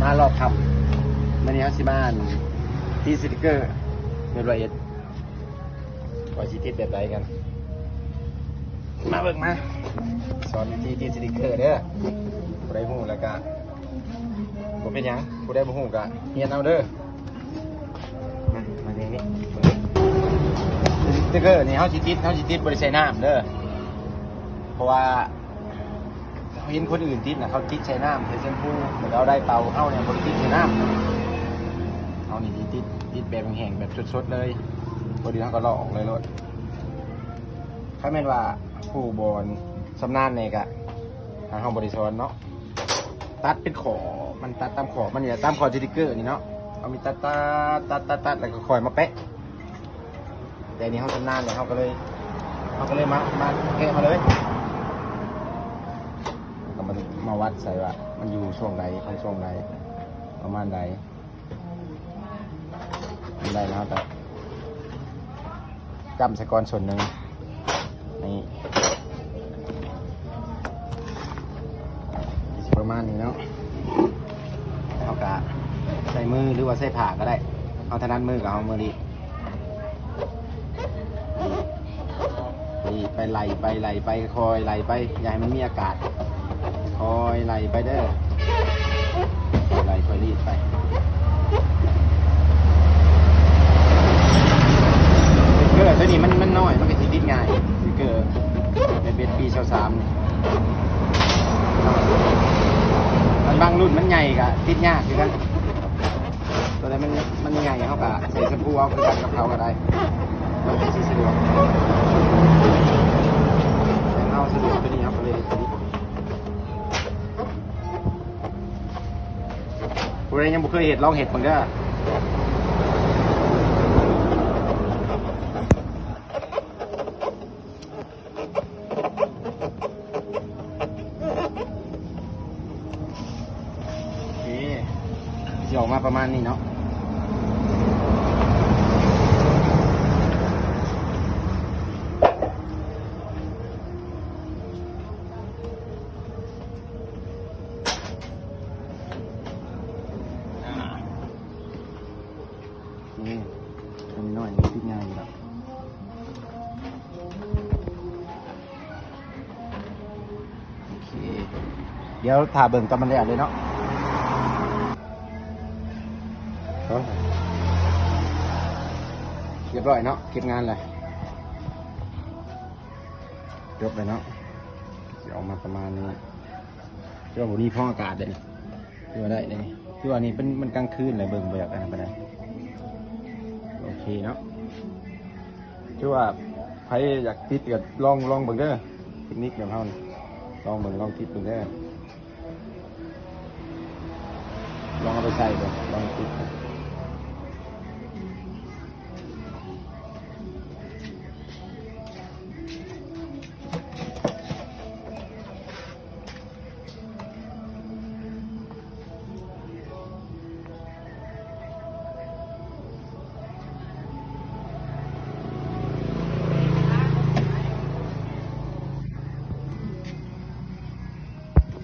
ມາລອບຄ່ຳ ມື້ນີ້ເຮົາຊິມາອັນ ຕິດສະຕິກເກີ ແບບລະອຽດ ວ່າຊິຕິດແບບໃດກັນ ມາເບິ່ງມາ ສອນວິທີຕິດສະຕິກເກີເດີ ຜູ້ໃດຮູ້ແລ້ວກະ ບໍ່ເປັນຫຍັງ ຜູ້ໃດບໍ່ຮູ້ກະຮຽນເອົາເດີ ມາ ມານີ້ ນີ້ ສະຕິກເກີນີ້ເຮົາຊິຕິດ ເຮົາຊິຕິດບໍ່ໄດ້ໃສ່ນ້ຳເດີ ເພາະວ່າ ເຮົາເຫັນຄົນອື່ນຕິດນະ ເຂົາຕິດໃສ່ນ້ຳ ໃສ່ແຊມພູ ແລ້ວເອົາໄດເປົ່າ ເຮົານີ້ບໍ່ໄດ້ຕິດໃສ່ນ້ຳ ເຮົານີ້ຊິຕິດ ຕິດແບບແຫ້ງໆ ແບບສົດໆເລີຍ ພໍດີເຮົາກໍລອກອອກເລີຍໂລດ ຄັນແມ່ນວ່າຜູ້ບໍ່ຊຳນານແດ່ກໍ ທາງເຮົາບໍ່ໄດ້ສອນເນາະ ຕັດເປັນຂໍ້ ມັນຕັດຕາມຂໍ້ມັນນີ້ແຫຼະ ຕາມຂໍ້ສະຕິກເກີນີ້ເນາະ ເຮົາມີຕັດ ຕັດ ຕັດ ຕັດ ແລ້ວກໍຄ່ອຍມາແປະ ແຕ່ນີ້ເຮົາຊຳນານແລ້ວ ເຮົາກໍເລີຍ ເຮົາກໍເລີຍມາ ມາແກະມາເລີຍ ແລ້ວກໍມາ ມາວັດໃສ່ວ່າມັນຢູ່ຊ່ວງໃດ ຂອງຊ່ວງໃດ ປະມານໃດ ໄດ້ແລ້ວ ເຮົາກໍຈ້ຳໃສ່ກ່ອນສ່ວນໜຶ່ງ ນີ້ ຊິປະມານນີ້ເນາະ ເຮົາກະໃຊ້ມື ຫຼືວ່າໃຊ້ຜ້າກໍໄດ້ ເຮົາຖະໜັດມືກໍເອົາມືລີດ ນີ້ ໄປໄລ່ໄປ ໄລ່ໄປ ຄ່ອຍໄລ່ໄປ ຢ່າໃຫ້ມັນມີອາກາດ ຄ່ອຍໄລ່ໄປເດີ ຄ່ອຍໄລ່ ຄ່ອຍລີດໄປ ສະຕິກເກີຕົວນີ້ມັນ ມັນນ້ອຍ ມັນກໍຊິຕິດງ່າຍ ສະຕິກເກີເອັຟເອສ ປີຊາວສາມນີ້ ມັນບາງລຸ້ນມັນໃຫຍ່ກໍຕິດຍາກຄືກັນ ຕົວໃດມັນ ມັນໃຫຍ່ ເຮົາກໍໃສ່ແຊມພູເອົາຄືກັນກັບເຂົາກໍໄດ້ ມັນກໍຊິສະດວກ ແຕ່ເຮົາສະດວກຕົວນີ້ ເຮົາກໍເລີຍຕິດ ຜູ້ໃດຍັງບໍ່ເຄີຍເຮັດ ລອງເຮັດເບິ່ງເດີ. ໂອເຄ ຊິອອກມາປະມານນີ້ເນາະ ນີ້ ອັນນ້ອຍນີ້ຕິດງ່າຍຢູ່ແລ້ວ ໂອເຄ ດຽວຖ້າເບິ່ງຕອນມັນແລ້ວເລີຍເນາະ ຮຽບຮ້ອຍເນາະ ເກັບງານແລ້ວ ຈົບແລ້ວເນາະ ຊິອອກມາປະມານນີ້ ແຕ່ວ່າບໍ່ມີຟອງອາກາດເດ້ ຖືວ່າໄດ້ເດ້ ຄືວ່ານີ້ເປັນ ມັນກາງຄືນແຫຼະ ເບິ່ງບໍ່ຢາກອັນນັ້ນປານໃດ ໂອເຄເນາະ ຄືວ່າໃຜຢາກຕິດກໍລອງ ລອງເບິ່ງເດີ ເຕັກນິກແບບເຮົານີ້ ລອງເບິ່ງ ລອງຕິດເບິ່ງເດີ ລອງເອົາໄປໃສ່ເບິ່ງ ລອງຕິດ.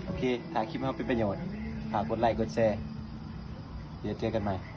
ໂອເຄ ຖ້າຄລິບເຮົາເປັນປະໂຫຍດ ຝາກກົດໄລກົດແຊ ດຽວເຈີກັນໃໝ່.